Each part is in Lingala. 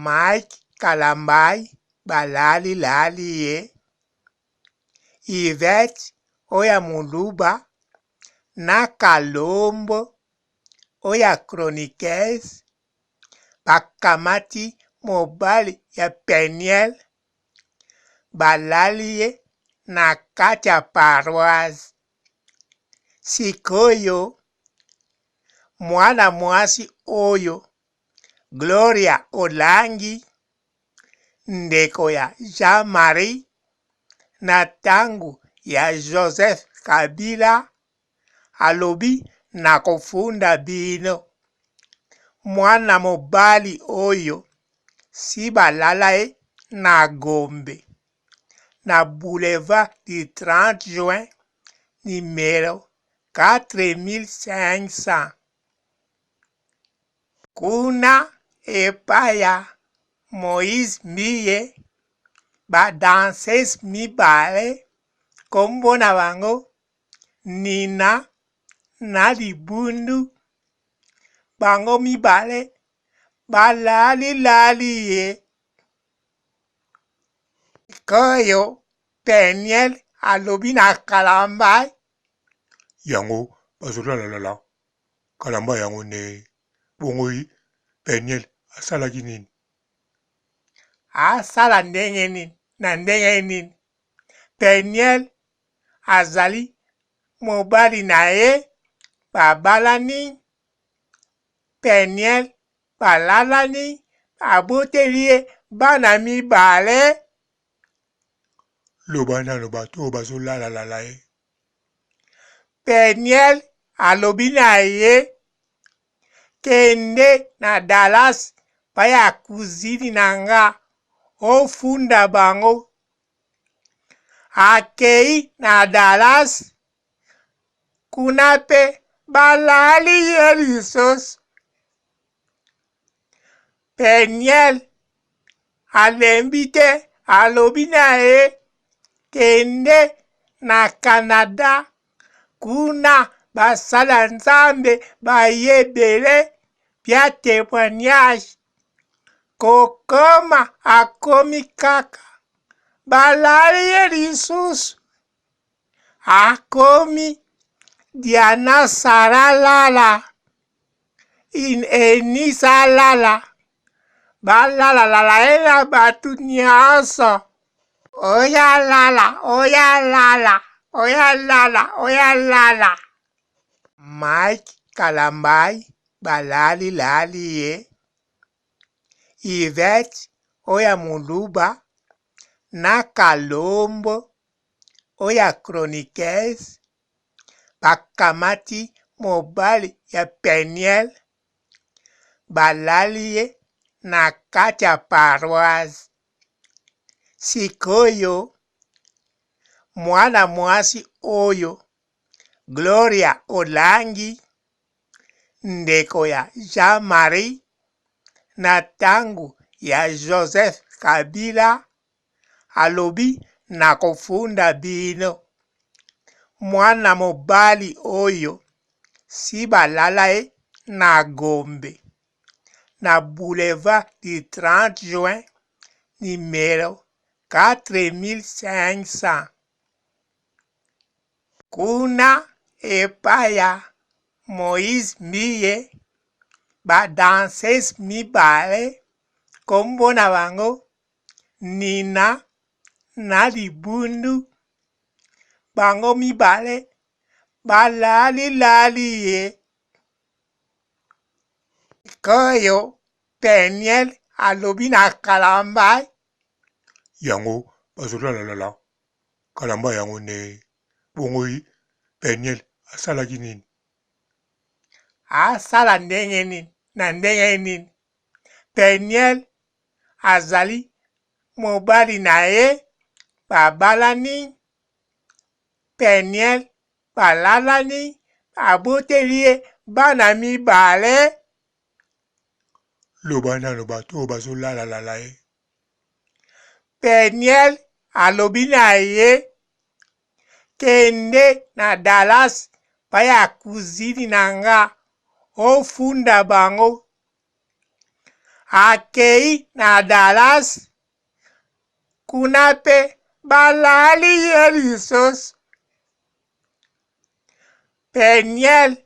Mike Kalambay balali lali ye, Yvette oyo ya muluba na Kalombo oyo ya chroniqueuse bakamati mobali ya Penielle balali ye na kati ya paroisse. Sikoyo mwana mwasi oyo Gloria Olangi ndeko ya Jean Marie na tango ya Joseph Kabila alobi nakofunda bino. Mwana mobali oyo si balala ye na Gombe na boulevard du 30 juin numero 4500. Kuna epai ya Moïse Mbiye, ba danseuses mibale kombo na bango Nina na Libundu, bango mibale balali lali ye. Sikoyo Penielle alobi na Kalambay. Yango bazolalala Kalamba yango nde bongo Peniel asalaki nini? Asala ndenge nini na ndenge nini? Peniel azali mobali na ye babalani, Peniel balalani, aboteli ye bana mibale. Loba nano bato oyo bazolalalala ye. Peniel alobi na ye kende na Dallas baya cousine na nga ofunda bango. Akei na Dallas kuna pe balali ye lisusu. Peniel alembi te alobi na ye kende na Canada kuna basala Nzambe baye ebele bia temoignage kokoma akomi kaka balali ye lisusu akomi Diana Sarah Lala Enisa alala balalalala ye na bato nyonso oya lala oya lala oya lala oya lala Mike Kalambay balali lali ye Yvette oya muluba na Kalombo oya chroniqueuse bakamati mobali ya Penielle balali ye na kati ya paroisse. Sikoyo mwana mwasi oyo Gloria Olangi ndeko ya Jean Marie na tango ya Joseph Kabila alobi nakofunda bino. Mwana mobali oyo si balala ye na Gombe na boulevard du 30 juin numero 4500. Kuna epai ya Moïse Mbiye ba danseuses mibale kombo na bango Nina na Libundu bango mibale balali lali ye. Sikoyo Penielle alobi na Kalambay. Yango bazolalalala Kalambay yango nde bongo Penielle asalaki nini? Asala ndenge nini na ndenge nini? Penielle azali mobali na ye babalani, Penielle balalani, aboteli ye bana mibale. Loba nano bato oyo bazolalalala ye. Penielle alobi na ye kende na Dallas baya cousine na nga ofunda bango. Akei na Dallas, kuna mpe balali ye lisusu. Peniel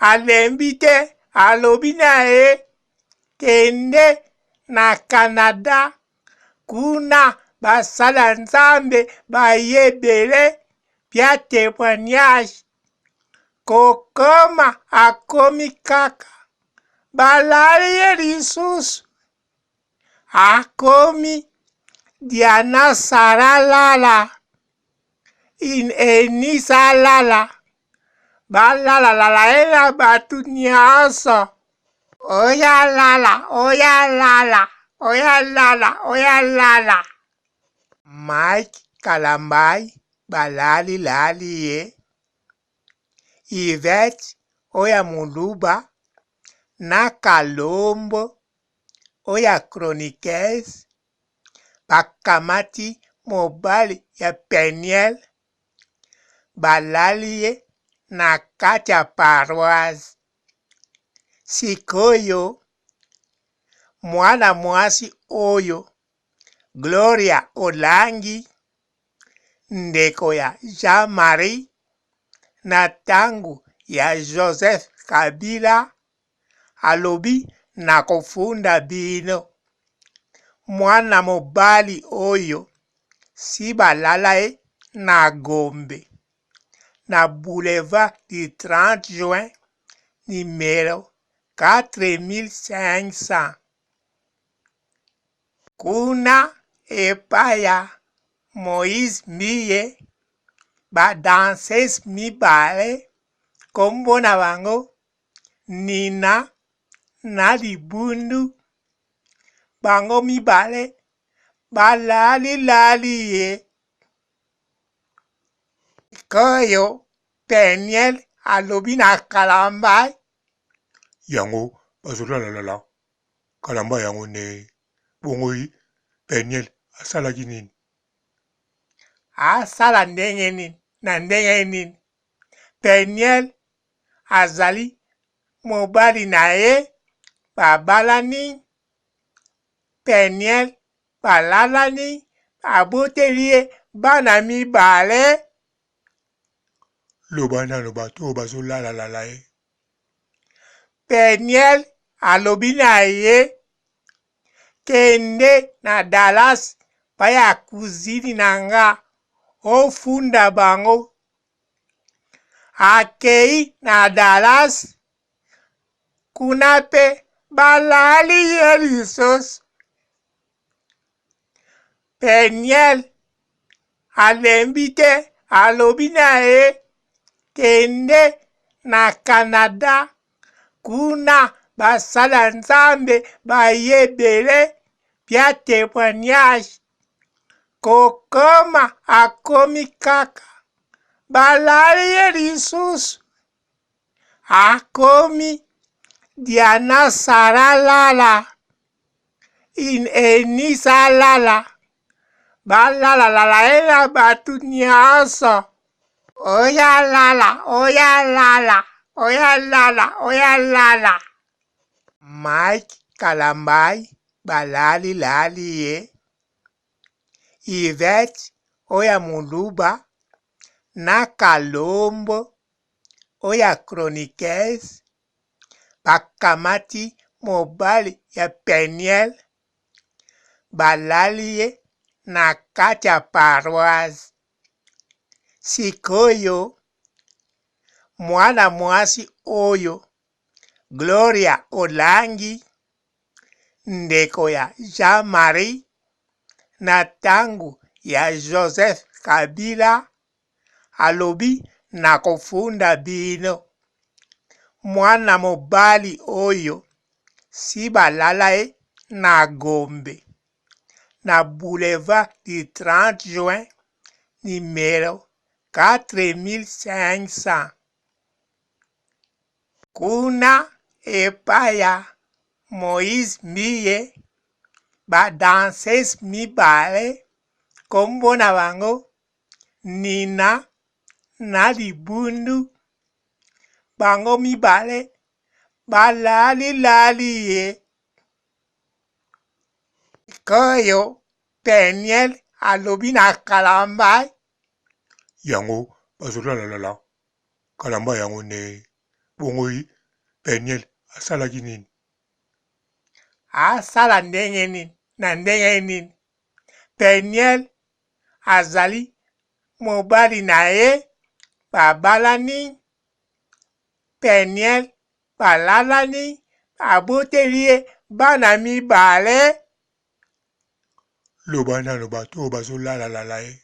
alembi te, alobi na ye kende na Canada, kuna basali ya Nzambe baye ebele pia temoignage. Kokoma akomi kaka, balali ye lisusu. Akomi Diana Sarah Lala in Enisa Lala balalalala ye na bato nyonso oya lala oya lala oya lala oya lala. Mike Kalambay balali lali ye Yvette oya muluba na Kalombo oya chroniqueuse bakamati mobali ya Peniel balali ye na kati ya paroisse. Sikoyo mwana mwasi oyo Gloria Olangi ndeko ya Jean Marie na tango ya Joseph Kabila alobi nakofunda bino. Mwana mobali oyo si balala ye na Gombe na boulevard du 30 juin numero 4500 kuna epai ya Moïse Mbiye ba danseuse mibale kombo na bango Nina na libundu bango mibale balali lali ye. Sikoyo Peniel alobi na Kalambay. Yango bazolalalala Kalambay yango nde bongo Peniel asalaki nini? Asala ndenge nini na ndenge nini? Peniel azali mobali na ye babalani Peniel balalani aboteli ye bana mibale. Loba nano bato oyo bazolalalala ye. Peniel alobi na ye kende na Dallas baya kuzini na nga ofunda bango Akei na Dallas, kuna mpe balali ye lisusu. Peniel alembi te, alobi na ye kende na Canada, kuna basali ya Nzambe baye ebele pia temoignage. Kokoma akomi kaka balali ye lisusu akomi Diana Sarah Lala in Enisa Lala balalalala ye na bato nyonso oya lala oya lala oya lala oya lala. Mike Kalambay balali lali ye Yvette oya muluba na Kalombo oya chroniqueuse bakamati mobali ya Peniel balali ye na kati ya paroisse. Sikoyo mwana mwasi oyo Gloria Olangi ndeko ya Jean Marie na tango ya Joseph Kabila alobi nakofunda bino. Mwana mobali oyo si balala ye na Gombe na boulevard du 30 juin numero 4500. Kuna epai ya Moïse Mbiye ba danseuse mibale kombo na bango Nina na Libundu bango mibale balali lali ye. Sikoyo Peniel alobi na Kalambay. Yango bazolalalala Kalamba yango nde bongo Peniel asalaki nini? Asala ndenge nini na ndenge nini? Peniel azali mobali na ye babalani Peniel balalani aboteli ye bana mibale. Loba nano bato oyo bazolalalala ye.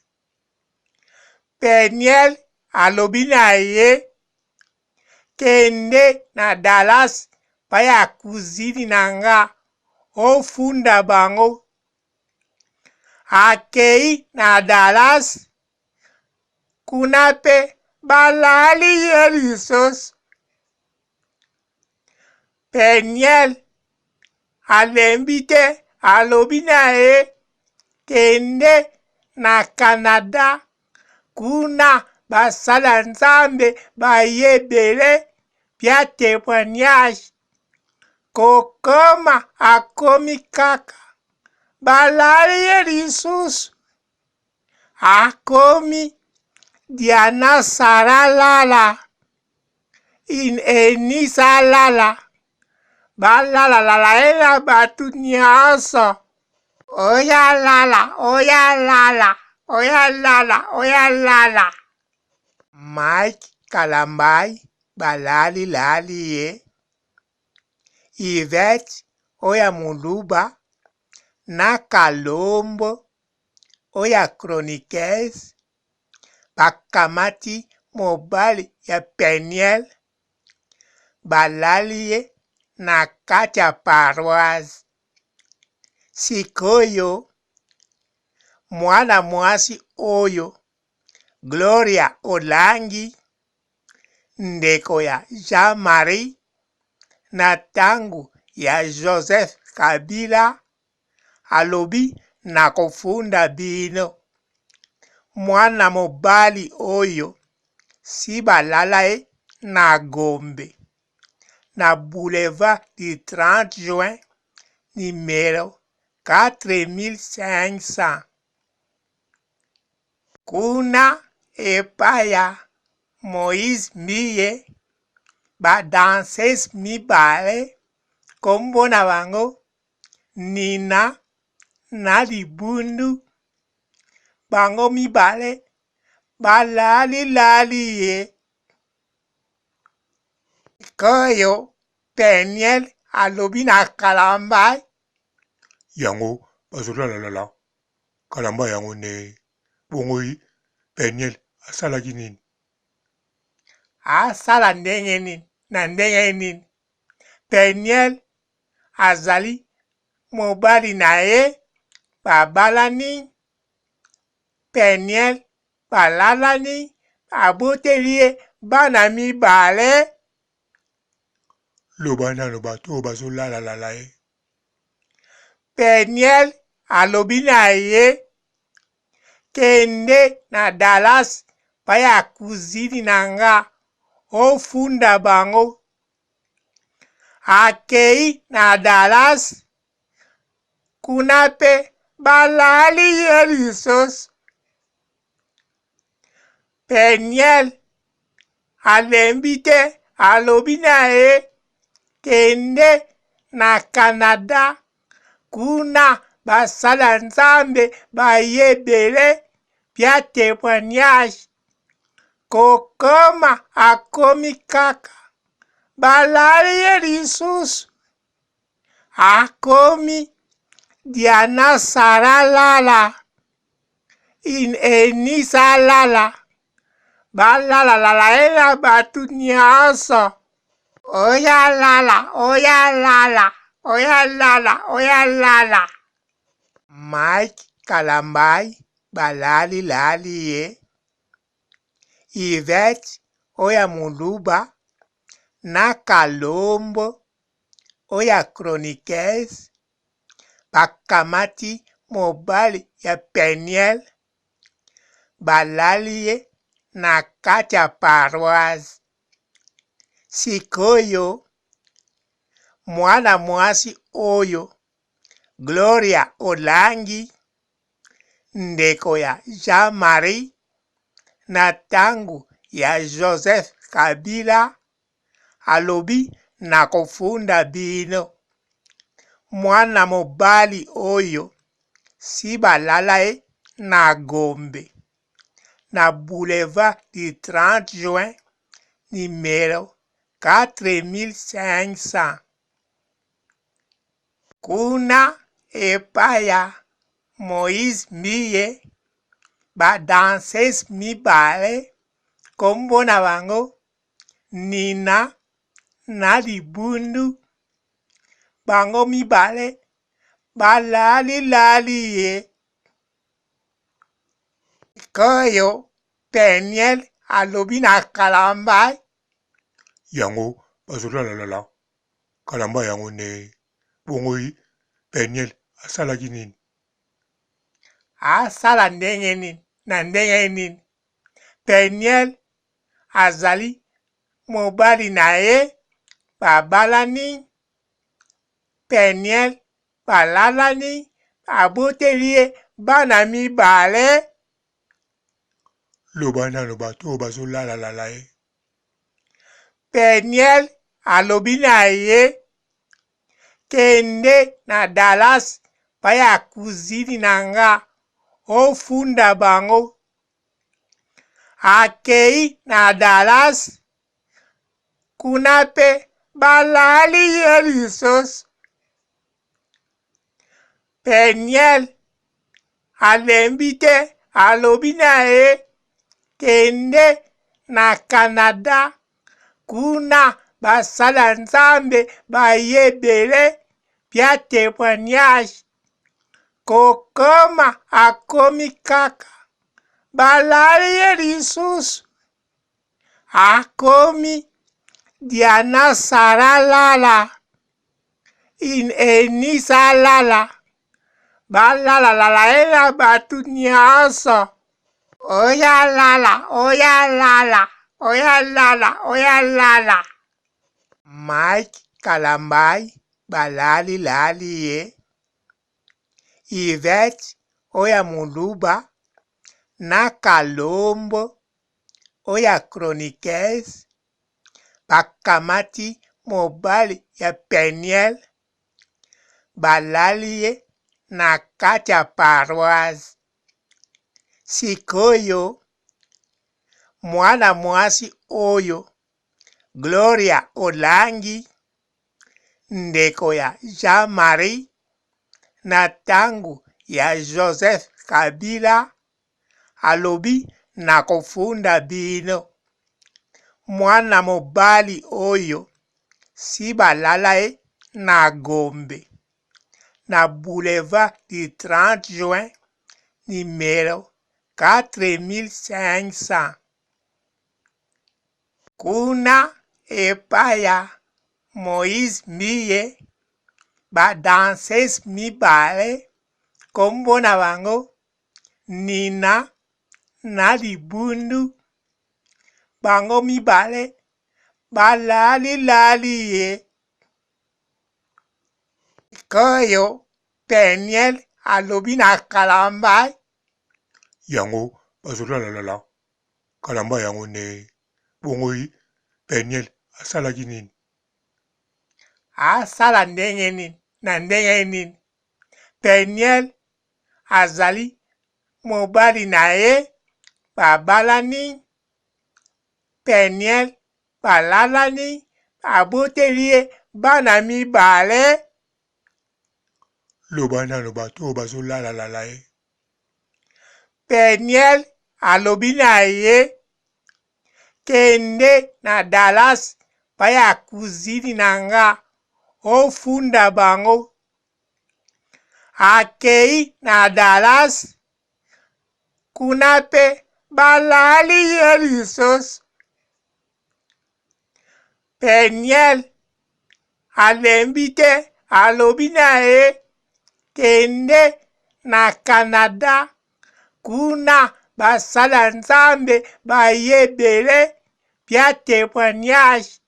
Peniel alobi na ye kende na Dallas baya kuzini na nga ofunda bango. Akei na Dallas kuna mpe balali ye lisusu. Peniel alembi te alobi na ye kende na Canada kuna basala Nzambe baye ebele bya temoignage kokoma akomi kaka balali ye lisusu akomi Diana Saralala in Enisa lala balalalala ye na bato nyonso oya lala oya lala oya lala oya lala Mike Kalambay balali lali ye Yvette oya moluba na Kalombo oya chroniqueuse bakamati mobali ya Peniel balali ye na kati ya paroisse. Sikoyo mwana mwasi oyo Gloria Olangi ndeko ya Jean-Marie na tango ya Joseph Kabila alobi nakofunda bino mwana mobali oyo si balala ye na Gombe na boulevard du 30 juin numero 4500 kuna epai ya Moïse Mbiye ba danseuse mibale kombo na bango Nina na libundu bango mibale balali lali ye. Sikoyo Peniel alobi na Kalambay. Yango bazolalalala Kalambay yango nde bongo Peniel asalaki nini? Asala ndenge nini na ndenge nini? Peniel azali mobali na ye babalani Peniel balalani aboteli ye bana mibale. Loba nano bato oyo bazolalalala ye. Peniel alobi na ye kende na Dallas baya kuzini na nga ofunda bango akei na Dallas kuna mpe balali ye lisusu. Peniel alembi te alobi na ye kende na Canada kuna basala Nzambe baye ebele bya temoignage kokoma akomi kaka balali ye lisusu akomi Diana Saralala in Enisa lala balalalala ye na bato nyonso oya lala oya lala oya lala oya lala Mike Kalambay balali lali ye Yvette oya moluba na Kalombo oya chroniqueuse bakamati mobali ya Peniel balali ye na kati ya paroisse. Sikoyo mwana mwasi oyo. Gloria Olangi, ndeko ya Jean-Marie na tango ya Joseph Kabila alobi nakofunda bino. Mwana mobali oyo si balala ye na Gombe na boulevard du 30 juin numero 4500. Kuna epai ya Moïse Mbiye, ba danseuse mibale kombo na bango Nina na Libundu, bango mibale balali lali ye. Sikoyo Peniel alobi na Kalambay. Yango bazolalala Kalamba yango nde bongo Peniel asalaki nini? Asala ndenge nini na ndenge nini? Peniel azali mobali na ye babalani, Peniel balalani, aboteli ye bana mibale. Loba nano bato oyo bazolalalala ye. Peniel alobi na ye kende na Dallas baya kuzini na nga ofunda bango. Akei na Dallas kuna pe balali ye lisusu. Peniel alembi te alobi na ye kende na Canada kuna basala Nzambe baye ebele bia temoignage kokoma akomi kaka balali ye lisusu akomi Diana Sarah Lala Enisa lala balalalala ye na bato nyonso oya lala oya lala oya lala oya lala Mike Kalambay balali lali ye Yvette oya moluba na Kalombo oya chroniqueuse bakamati mobali ya Peniel balali ye na kati ya paroisse. Sikoyo mwana mwasi oyo Gloria Olangi ndeko ya Jean Marie na tango ya Joseph Kabila alobi nakofunda bino. Mwana mobali oyo si balala ye na Gombe na boulevard du 30 juin numero 4500. Kuna epai ya Moïse Mbiye ba danseuse mibale kombo na bango Nina na Libundu bango mibale balali lali ye. Sikoyo Peniel alobi na Kalambay. Yango bazolalalala Kalamba yango nde bongo Peniel asalaki nini? Asala ndenge nini na ndenge nini? Peniel azali mobali na ye babalani, Peniel balalani, aboteli ye bana mibale. Loba nano bato oyo bazolalalala ye. Peniel alobi na ye kende na Dallas baya kuzini na nga ofunda bango. Akei na Dallas kuna pe balali ye lisusu. Peniel alembi te alobi na ye kende na Canada kuna basala Nzambe baye ebele bia temoignage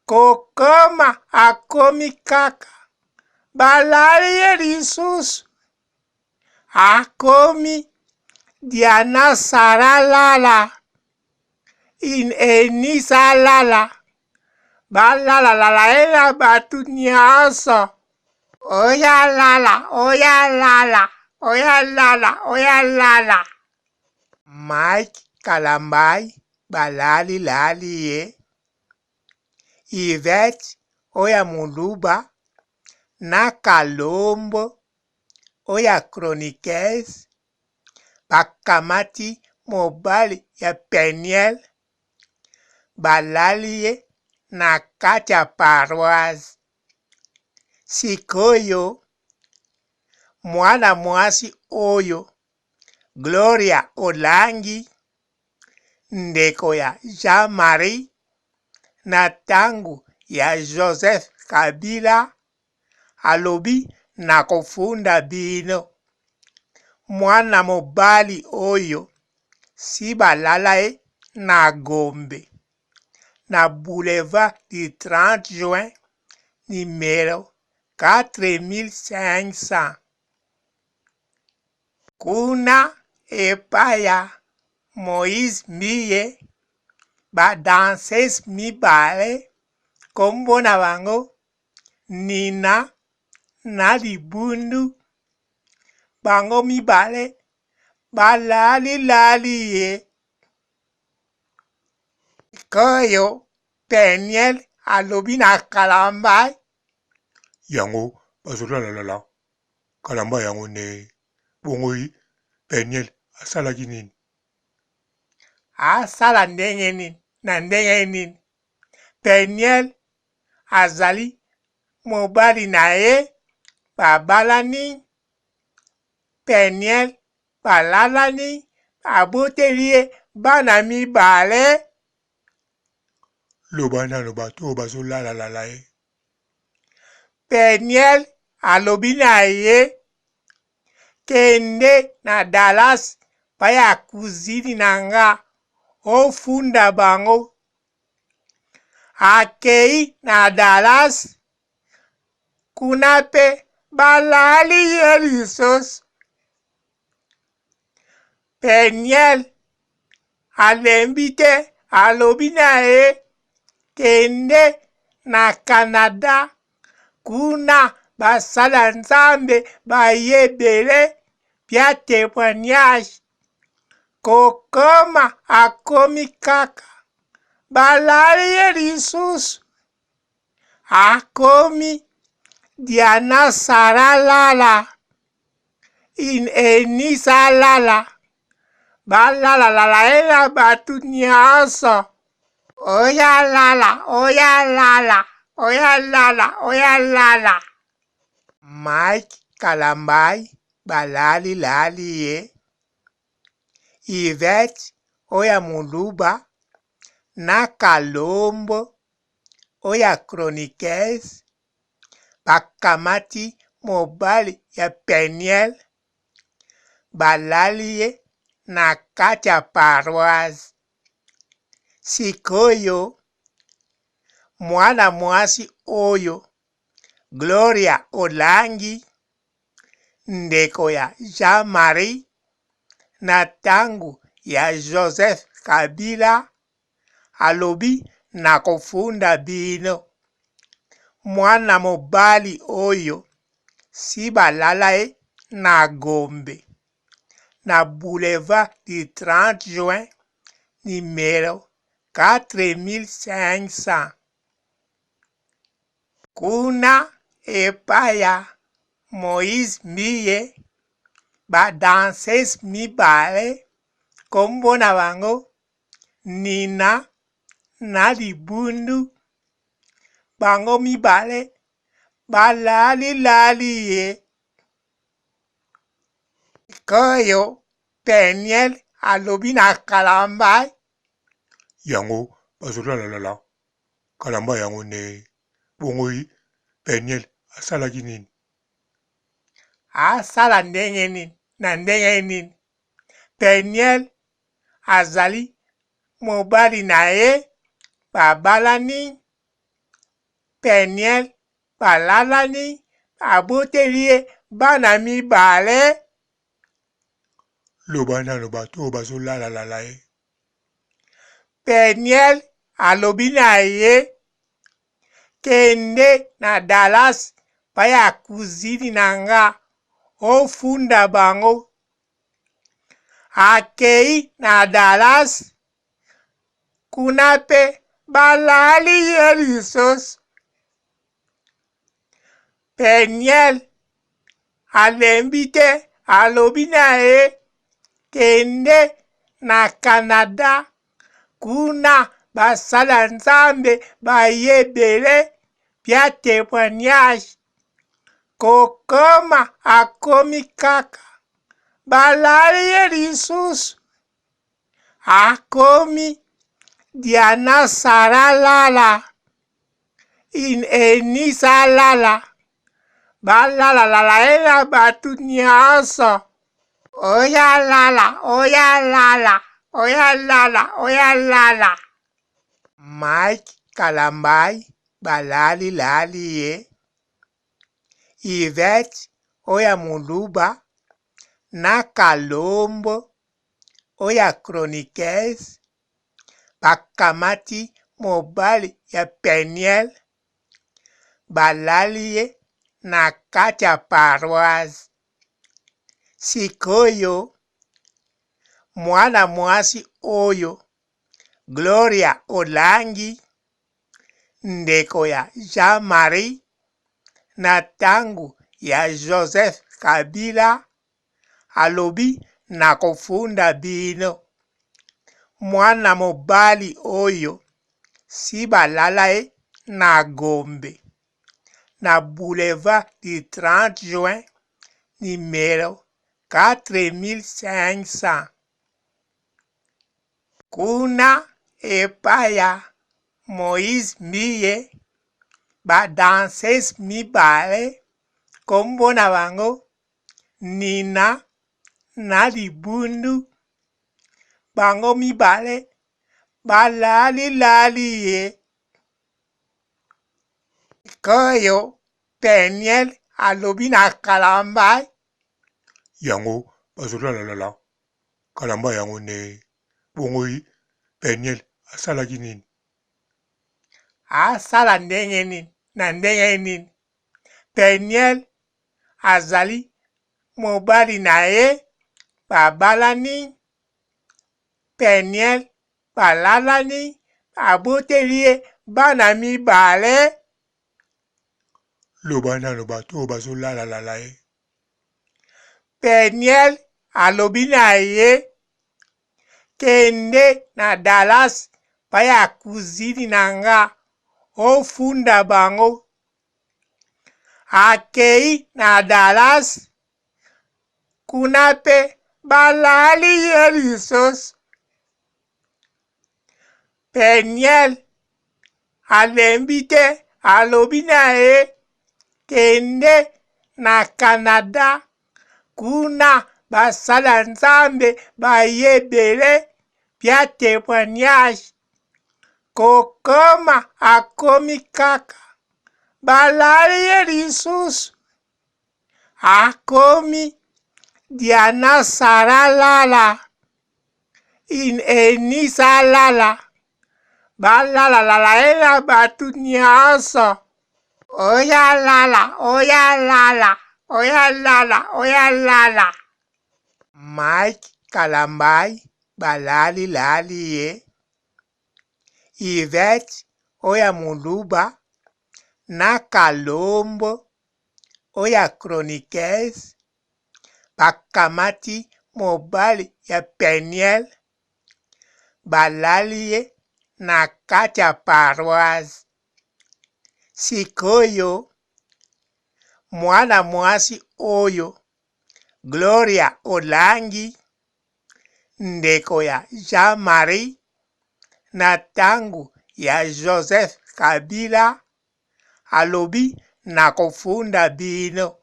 kokoma akomi kaka. Balali ye lisusu. Akomi Diana Sara lala. In Enisa lala. Balalalala ye na bato nyonso. Oya lala, oya lala, oya lala, oya lala. Mike Kalambay balali lali ye. Yvette oya muluba na Kalombo oya chroniqueuse bakamati mobali ya Peniel balali ye na kati ya paroisse. Sikoyo mwana mwasi oyo Gloria Olangi ndeko ya Jean Marie na tango ya Joseph Kabila alobi nakofunda bino. Mwana mobali oyo si balala ye na Gombe na boulevard du 30 juin numero 4500. Kuna epai ya Moïse Mbiye, ba danseuses mibale kombo na bango Nina na Libundu, bango mibale balali lali ye. Sikoyo Penielle alobi na Kalambay. Yango bazolalala Kalamba yango nde bongo Peniel asalaki nini? Asala ndenge nini na ndenge nini? Peniel azali mobali na ye babalani, Peniel balalani, aboteli ye bana mibale. Loba nano bato oyo bazolalalala ye. Peniel alobi na ye kende na Dallas baya cousine na nga ofunda bango. Akei na Dallas kuna pe balali ye lisusu. Peniel alembi te alobi na ye kende na Canada kuna basala Nzambe baye ebele pia temoignage kokoma akomi kaka balali ye lisusu akomi Diana Sara lala in Enisa lala balalalala ye na bato nyonso oya lala oya lala oya lala oya lala. Mike Kalambay balali lali ye Yvette oya muluba na Kalombo oya chroniqueuse bakamati mobali ya Peniel balali ye na kati ya paroisse. Sikoyo mwana mwasi oyo Gloria Olangi ndeko ya Jean Marie na tango ya Joseph Kabila alobi nakofunda bino. Mwana mobali oyo si balala ye na Gombe na boulevard du 30 juin numero 4500. Kuna epai ya Moïse Mbiye ba danseuses mibale kombo na bango Nina na Libundu bango mibale balali lali ye. Sikoyo Peniel alobi na Kalambay. Yango bazolalalala Kalamba yango nde bongo Peniel asalaki nini? Asala ndenge nini na ndenge nini? Peniel azali mobali na ye babalani, Peniel balalani, aboteli ye bana mibale. Loba nano bato oyo bazolalalala ye. Peniel alobi na ye, kende na Dallas baya kuzini na nga ofunda bango. Akei na Dallas kuna pe balali ye lisusu. Peniel alembi te alobi na ye kende na Canada kuna basala Nzambe baye ebele bia temoignage kokoma akomi kaka balali ye lisusu akomi Diana Sarah Lala in Enisa Lala balalalala ye na bato nyonso oya lala oya lala oya lala oya lala. Mike Kalambay balali lali ye Yvette oya muluba na Kalombo oya chroniqueuse bakamati mobali ya Peniel balali ye na kati ya paroisse. Sikoyo mwana mwasi oyo Gloria Olangi ndeko ya Jean Marie na tango ya Joseph Kabila alobi nakofunda bino. Mwana mobali oyo si balala ye na Gombe na boulevard du 30 juin numero 4500 kuna epai ya Moïse Mbiye ba danseuse mibale kombo na bango Nina na Libundu bango mibale balali lali ye. Sikoyo Peniel alobi na Kalambay. Yango bazolalalala Kalambay yango nde bongo Peniel asalaki nini? Asala ndenge nini na ndenge nini? Peniel azali mobali na ye babalani Peniel balalani aboteli ye bana mibale. Loba nano bato oyo bazolalalala ye. Peniel alobi na ye kende na Dallas baya kuzini na nga ofunda bango. Akei na Dallas kuna pe balali ye lisusu. Peniel alembi te alobi na ye kende na Canada kuna basala Nzambe baye ebele bia temoignage kokoma akomi kaka balali ye lisusu akomi Diana Sarah Lala in Enisa Lala balalalala ye na bato nyonso oya lala oya lala oya lala oya lala. Mike Kalambay balali lali ye Yvette oya muluba na Kalombo oya chroniqueuse bakamati mobali ya Peniel balali ye na kati ya paroisse. Sikoyo mwana mwasi oyo Gloria Olangi ndeko ya Jean Marie na tango ya Joseph Kabila alobi nakofunda bino.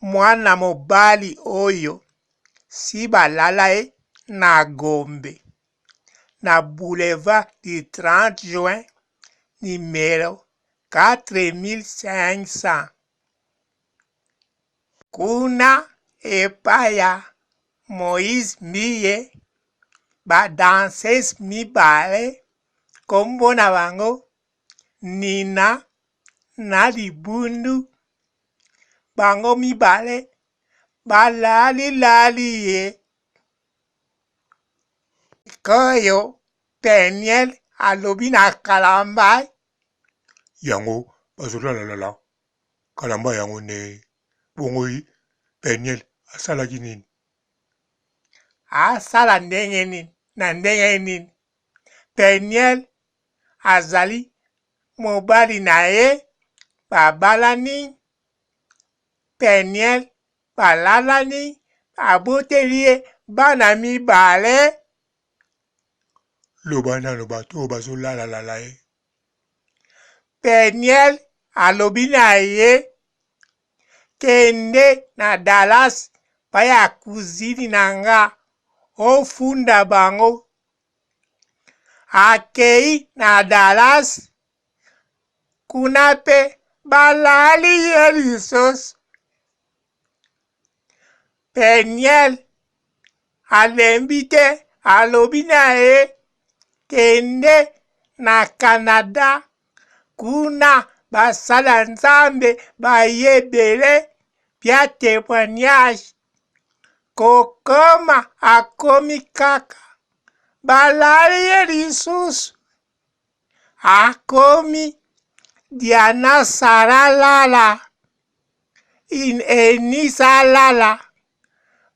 Mwana mobali oyo si balala ye na Gombe na boulevard du 30 juin numero 4500. Kuna epai ya Moïse Mbiye, ba danseuses mibale kombo na bango Nina na Libundu, bango mibale balali-lali ye. Sikoyo Penielle alobi na Kalambay. Yango bazolalalala Kalamba yango nde bongo Penielle asalaki nini? Asala ndenge nini na ndenge nini? Penielle azali mobali na ye babalani, Penielle balalani, aboteli ye bana mibale. Loba nano bato oyo bazolalalala ye. Penielle alobi na ye kende na Dallas baya kuzini na nga ofunda bango. Akei na Dallas kuna pe balali ye lisusu. Penielle alembi te alobi na ye kende na Canada kuna basala Nzambe baye ebele pia temoignage kokoma akomi kaka balali ye lisusu akomi Diana Sarah Lala in Enisa Lala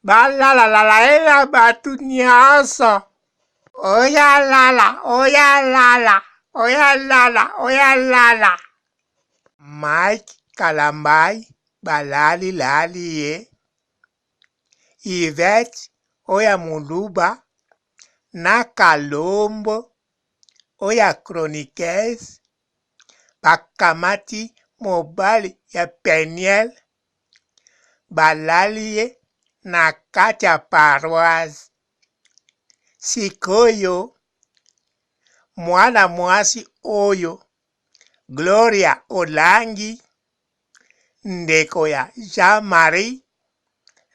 balalalala ye na bato nyonso oya lala oya lala oya lala oya lala Mike Kalambay balali lali ye Yvette oya moluba na Kalombo oya chroniqueuse bakamati mobali ya Penielle balali ye na kati ya paroisse. Sikoyo mwana mwasi oyo Gloria Olangi ndeko ya Jean Marie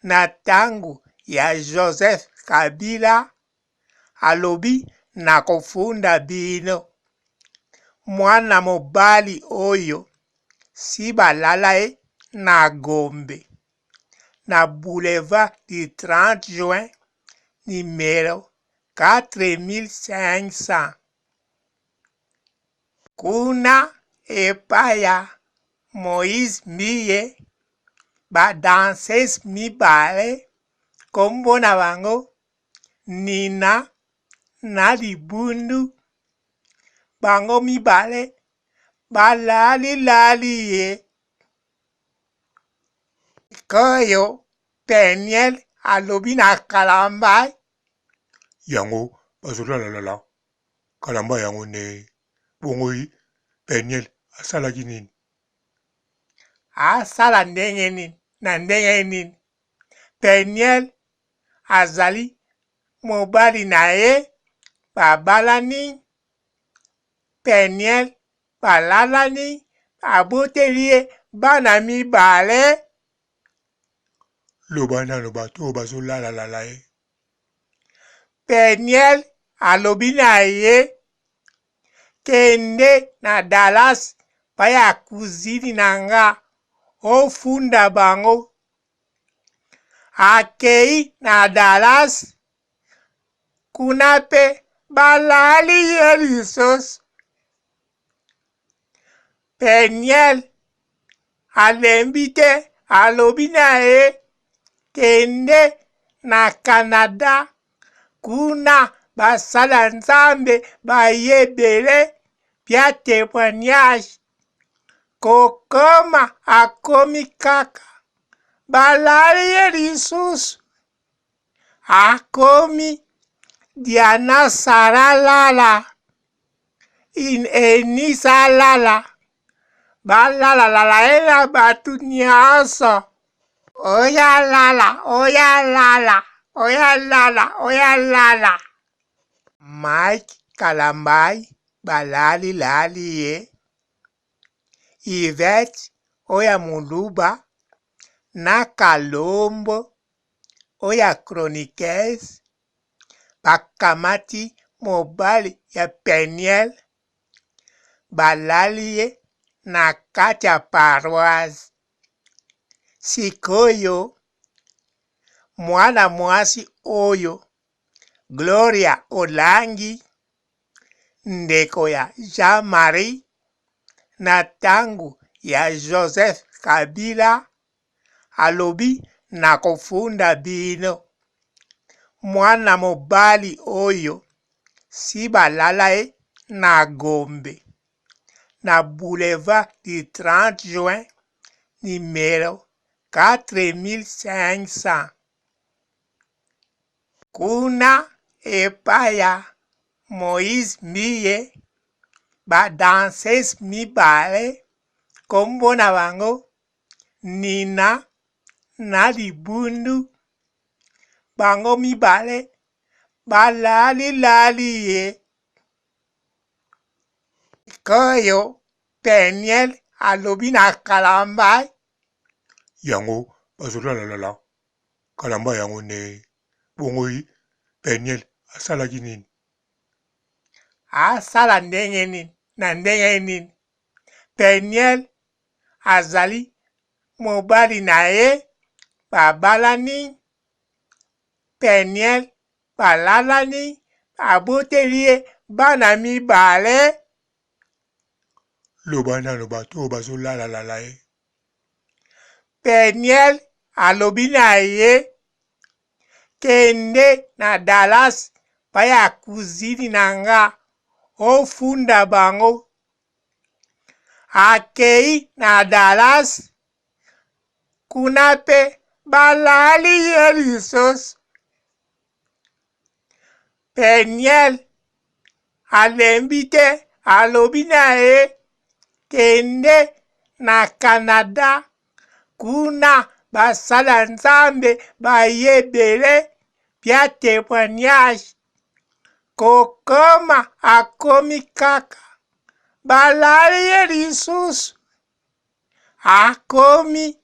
na tango ya Joseph Kabila alobi nakofunda bino. Mwana mobali oyo si balala ye na Gombe na boulevard du 30 juin numero 4500 kuna epai ya Moïse Mbiye ba danseuses mibale kombo na bango Nina na Libundu bango mibale balali lali ye. Sikoyo Penielle alobi na Kalambay. Yango bazolalalala Kalambay yango nde bongo Penielle asalaki nini? Asala ndenge nini na ndenge nini? Penielle azali mobali na ye babalani, Penielle balalani, aboteli ye bana mibale. Loba nano bato oyo bazolalalala ye. Penielle alobi na ye kende na Dallas baya kuzini na nga ofunda bango. Akei na Dallas kuna pe balali ye lisusu. Penielle alembi te alobi na ye kende na Canada kuna basala Nzambe baye ebele pia temoignage kokoma akomi kaka balali ye lisusu akomi Diana Sarah Lala in Enisa Lala balalalala ye na bato nyonso oya lala oya lala oya lala oya lala Mike Kalambay balali lali ye Yvette oya moluba. na Kalombo oyo ya chroniqueuse bakamati mobali ya Peniel balali ye na kati ya paroisse. Sikoyo mwana mwasi oyo Gloria Olangi ndeko ya Jean Marie na tango ya Joseph Kabila alobi nakofunda bino. Mwana mobali oyo si balala ye na Gombe na boulevard du 30 juin numero 4500. Kuna epai ya Moïse Mbiye ba danseuse mibale kombo na bango Nina na Libundu bango mibale balali lali ye. Sikoyo Peniel alobi na Kalambay. Yango bazolalala Kalamba yango nde bongo Peniel asalaki nini? Asala ndenge nini na ndenge nini? Peniel azali mobali na ye babalani, Peniel balalani, aboteli ye bana mibale. Loba nano bato oyo bazolalalala ye. Peniel alobi na ye kende na Dallas baya kuzini na nga ofunda bango. Akei na Dallas kuna pe balali ye lisusu. Peniel alembi te alobi na ye kende na Canada kuna basala Nzambe baye ebele bia temoignage kokoma akomi kaka balali ye lisusu akomi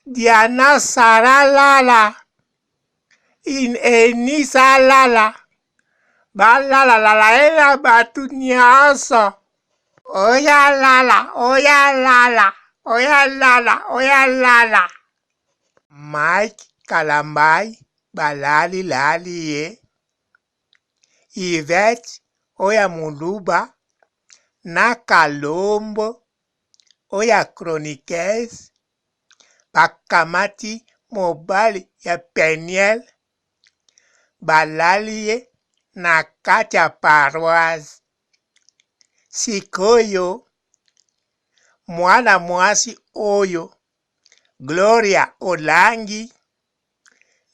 Diana Sarah Lala Enisa alala balalalala ye na bato nyonso oyo alala oyo alala oyo alala oyo alala Mike Kalambay balali lali ye Yvette oyo ya moluba na Kalombo oyo ya chroniqueuse bakamati mobali ya Peniel balali ye na kati ya paroisse. Sikoyo mwana mwasi oyo Gloria Olangi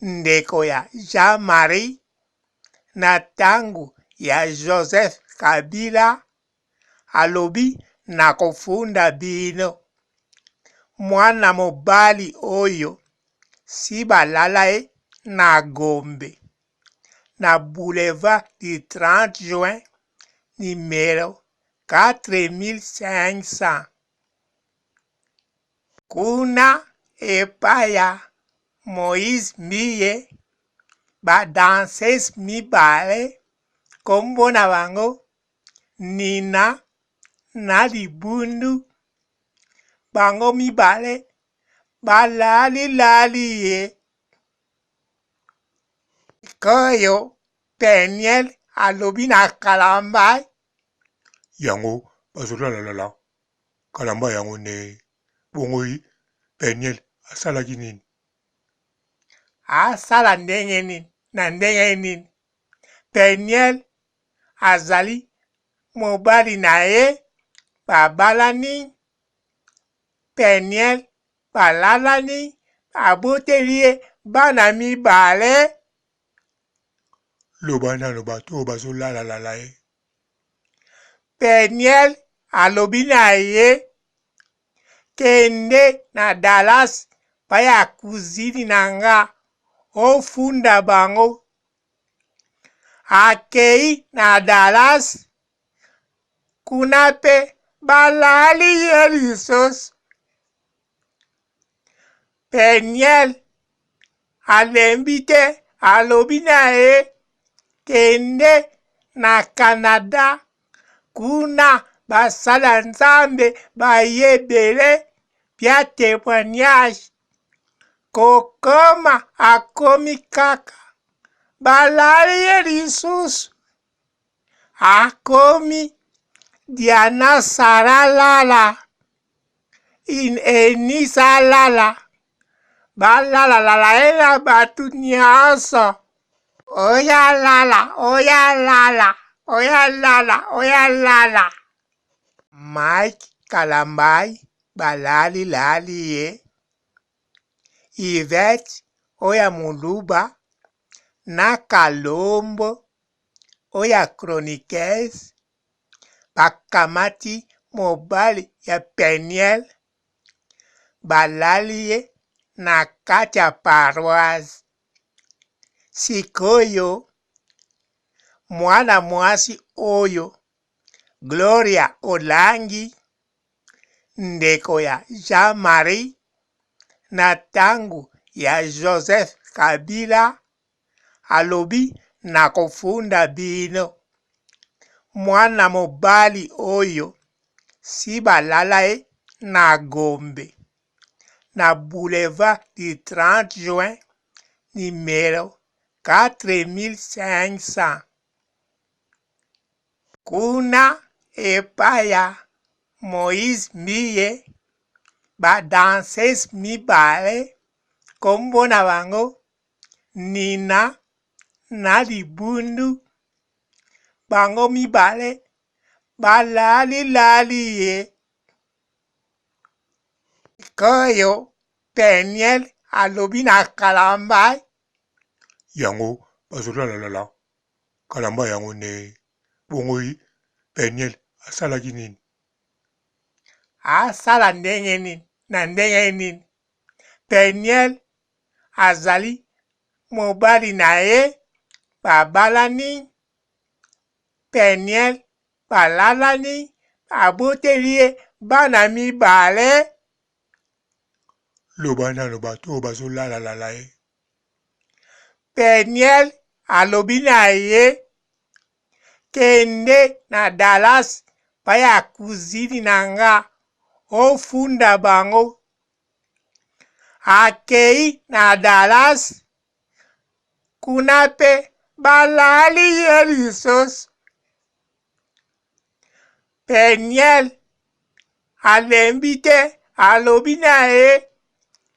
ndeko ya Jean Marie na tango ya Joseph Kabila alobi nakofunda bino. Mwana mobali oyo si balala ye na Gombe na boulevard du 30 juin numero 4500. Kuna epai ya Moïse Mbiye ba danseuse mibale kombo na bango Nina na Libundu bango mibale balali lali ye. Sikoyo Peniel alobi na Kalambay. Yango bazolalalala Kalamba yango nde bongo Peniel asalaki nini? Asala ndenge nini na ndenge nini? Peniel azali mobali na ye babalani, Peniel balalani, aboteli ye bana mibale. Loba nano bato oyo bazolalalala ye. Peniel alobi na ye kende na Dallas baya kuzini na nga ofunda bango. Akei na Dallas kuna pe balali ye lisusu. Peniel alembi te alobi na ye kende na Canada kuna basala Nzambe baye ebele pia temoignage kokoma akomi kaka balali ye lisusu akomi Diana Sara lala in Enisa lala balalalala ye na bato nyonso oya lala oya lala oya lala oya lala Mike Kalambay balali lali ye Yvette oya moluba na Kalombo oya chroniqueuse bakamati mobali ya Peniel balali ye na kati ya paroisse. Sikoyo mwana mwasi oyo Gloria Olangi ndeko ya Jean Marie na tango ya Joseph Kabila alobi nakofunda bino mwana mobali oyo si balala ye na Gombe na boulevard du 30 juin numero 4500 kuna epai ya Moïse Mbiye ba danseuse mibale kombo na bango Nina na libundu bango mibale balali lali ye. Sikoyo Peniel alobi na Kalambay. Yango bazolalalala Kalambay yango nde bongo Peniel asalaki nini? Asala ndenge nini na ndenge nini? Peniel azali mobali na ye babalani Peniel balalani aboteli ye bana mibale. Loba nano bato oyo bazolalalala ye. Peniel alobi na ye kende na Dallas baya kuzini na nga ofunda bango akei na Dallas kuna mpe balali ye lisusu. Peniel alembi te alobi na ye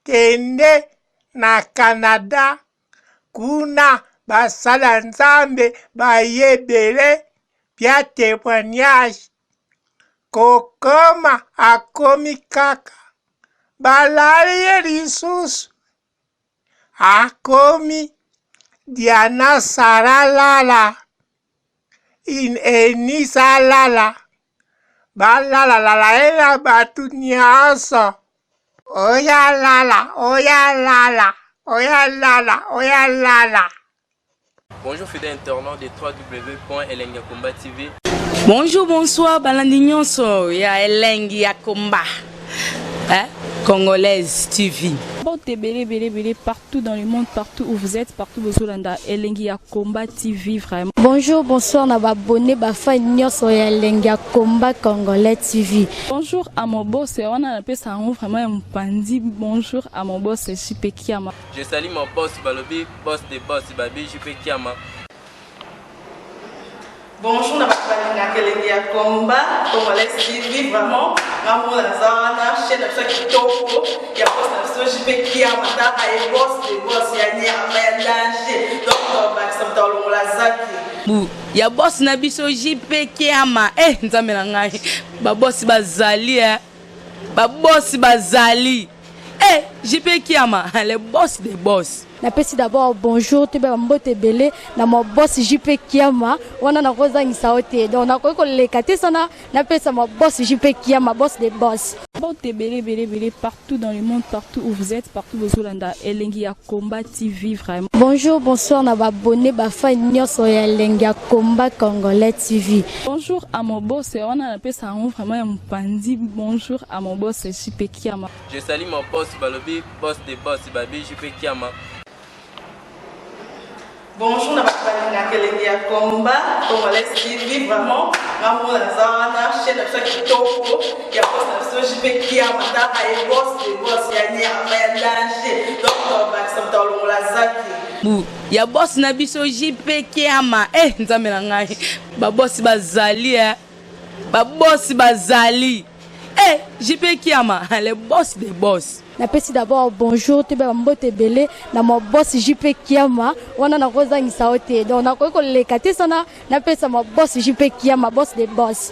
kende na Canada kuna basala Nzambe baye ebele pia temoignage kokoma akomi kaka balali ye lisusu akomi Diana Sara lala in Enisa lala balalalala ye na bato nyonso oya lala oya lala oya lala oya lala. Bonjour fidèle internaute de www.elengiyakomba TV. Bonjour, bonsoir, balandi nyonso ya elengi ya komba. Hein? Congolaise TV. Mbote ebele ebele ebele partout dans le monde, partout où vous êtes, partout bozolanda elengi ya combat TV vraiment. Bonjour, bonsoir na ba abonné ba fan nyonso ya elengi ya combat congolais TV. Bonjour à mon boss, wana napesa yango vraiment ya mopanzi. Bonjour à mon boss JP Kiama. Je salue mon boss balobi boss de boss babi JP Kiama. Bonjour na bato balingaka elengi ya combat congolais TV vraiment nga moko naza wana chaîne na biso ya kitoko ya boss na biso JP Kiama tala ye boss de boss ya nyama ya danger donc tobakisa moto alongola zaki bu ya boss na biso JP Kiama eh nzambe na ngai ba boss bazali eh ba boss bazali eh JP Kiama le boss des boss. Napesi d'abord bonjour toyeba ba mbote ebele na ma boss JP Kiama wana nakozangisa yo te donc nakoki koleka te sana napesa ma boss JP Kiama boss de boss. Mbote ebele ebele ebele partout dans le monde, partout où vous êtes, partout bozolanda Elengi ya Combat TV vraiment. Bonjour, bonsoir na ba abonné, ba fan nyonso ya Elengi ya Combat Congolais TV. Bonjour à mon boss, wana napesa yango vraiment ya mopanzi. Bonjour à mon boss JP Kiama. Je salue mon boss balobi boss de boss babi JP Kiama. Bonjour na bato balingaka elengi ya combat congolais TV, vraiment nga moko naza wana, chaîne na biso ya kitoko ya boss na biso JP Kiama. Taka ye, boss de boss ya nyama ya danger, donc tobakisa moto alongola zaki. Bu ya boss na biso JP Kiama. Eh, nzambe na ngai, babosi bazali, eh babosi bazali. Eh, JP Kiama, le boss de boss. Napesi d'abord bonjour, toyeba mbote ebele na ma boss JP Kiama. Wana nakozangisa yo te, donc nakoki koleka te sana napesa ma boss JP Kiama, boss de boss.